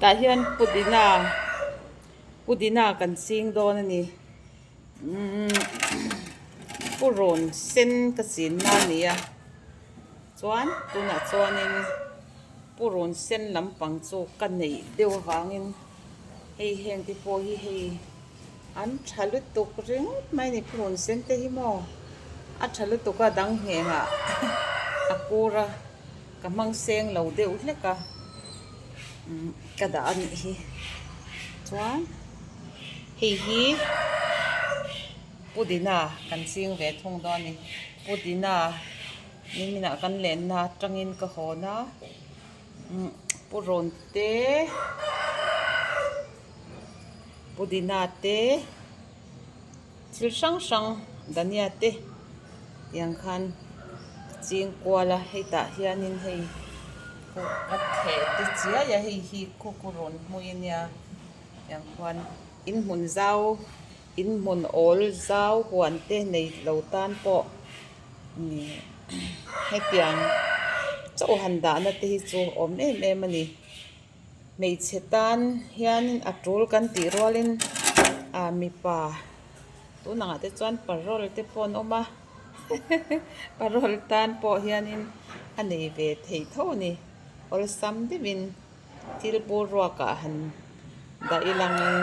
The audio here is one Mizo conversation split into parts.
Tah hian pudina pudina kan ching dawn a ni umm purun sen ka chinna a ni a chuan tunah chuanin purun sen lampang chu ka neih deuh avangin hei heng te pawh hi hei an tha lutuk ringawt mai a ni purun sen te hi maw a tha lutuk a dang nghengah a kur a. Ka hmang seng lo deuh hlek a umm ka dah a nih hi chuan hei hi pudina kan ching ve thung dawn a ni pudina niminah kan lenna atangin ka hawn a umm purawn te pudina te. Thil hrang hrang dhania te tiang khan ka ching kual a hei tah hianin hei a theh te chiai a hei hi khuku rawn hmui a nia tiang khuan inhmun zau inhmun awl zau huan te nei lo tan pawh hetiang chauh han dahna te hi chu awm em em a ni. Hmeichhe tan hian a tul kan tih rualin ah mipa tunangah te chuan parole te pawh an awm a parole tan pawh hianin a nei ve thei tho a ni awlsam deuhin thil bur ruakah han dah ilangin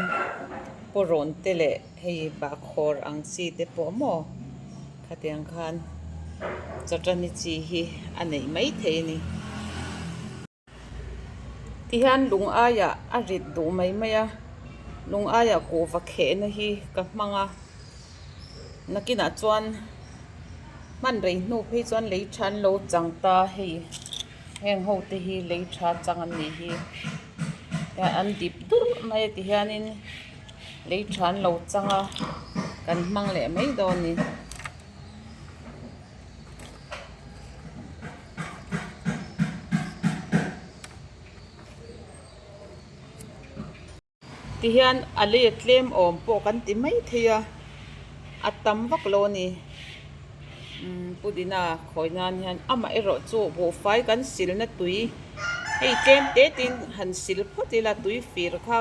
pawrawn te leh hei bahkhawr ang chi te pawh maw khatiang khan chawṭani chi hi a neih maithei a ni. Tihian lung aiah a rit duh mai mai a, lung aiah kuhva khehna hi ka hmang a, nakinah chuan hman rei hnu phei chuan lei tha an lo chang ta hei heng ho te hi lei tha chang an nih hi an dip durh mai a tihianin lei tha an lo chang a kan hmang leh mai dawn a ni. Tihian a lei a tlem awm pawh kan ti mai thei a, a tam vak lo a ni. Umm pudina khawi nan hian amah erawh chu buhfai kan silna tui hei tlem te tin han sil phawt ila tui fir kha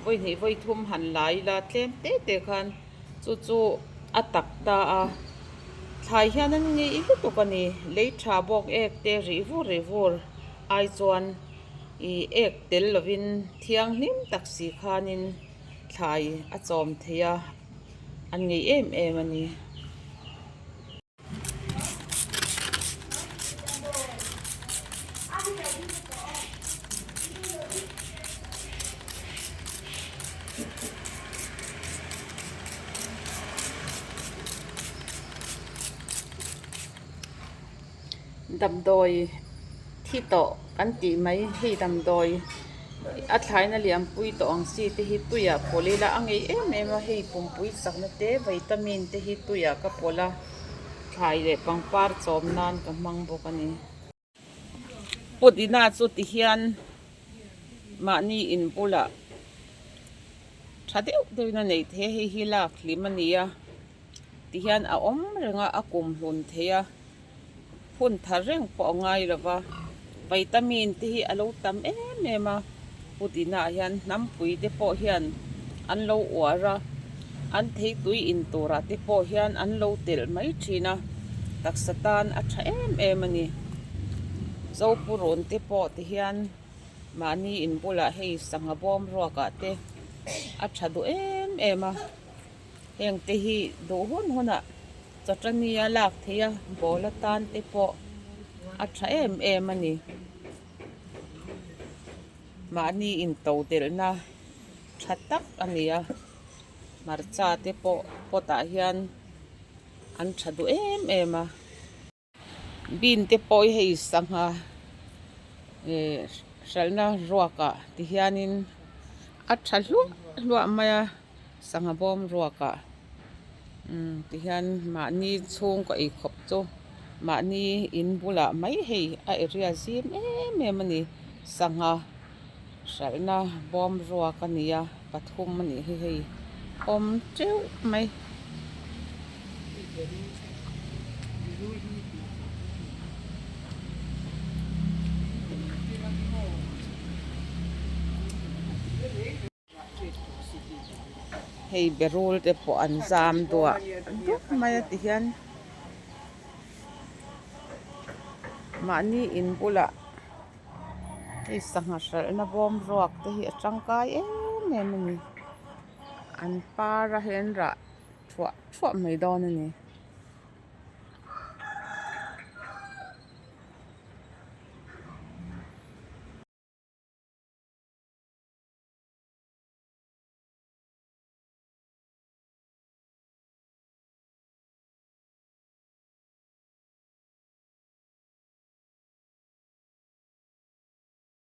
vawi hnih vawi thum han la ila tlem te te khan. Chu chu a tak ta a, thlai hian an ngei lutuk a ni. Lei tha bawk ek te rih vur rih vur ai chuan ih ek tel lovin thianghlim tak si khanin thlai a chawm thei a, an ngei em em a ni. Damdawi thi tawh kan tih mai hei damdawi a thlaina lianpui tawh ang chi te hi tuiah pawlh ila a ngei em em a hei pumpui chakna te vitamin te hi tuiah ka pawlh a. Thlai leh pangpar chawm nan ka hmang bawk a ni. Pudina chu ti hian mahni in bulah tha deuh deuhin a nei thei a, hei hi lak hlim a ni a, ti hian a awm reng a, a kum hlun thei a. Hun thar reng pawh a ngai lo va, vitamin te hi a lo tam em em a, pudina ah hian hnampui te pawh hian an lo uar a, an theitui in turah te pawh hian an lo telh mai thin a, taksa tan a tha em em a ni. Zopurun te pawh ti hian mahni in bulah hei sangha bawm ruakah te a tha duh em em a, heng te hi duh hun hunah. Chawṭani a lak theih a ball atan te pawh a ṭha em em a ni. Mahni into delhna ṭha tak a ni a, hmarcha te pawh pot ah hian an ṭha duh em em a. Bean te pawh hi hei sangha eh hralhna ruakah ti hianin a ṭha hluah hluah mai a sangha bawm ruakah umm ti hian mahni chhungkaw eikhawp chu mahni in bulah mai hei a area zim em em a ni sangha hralhna bawm ruak a ni a pathum a nih hi hei awm teuh mai. Hei berul te pawh an zam duah dup mai a ti hian mahni in bulah hei sangha hralhna bawm ruak te hi a tangkai em em a ni an par a hei an rah thuah thuah mai dawn a ni.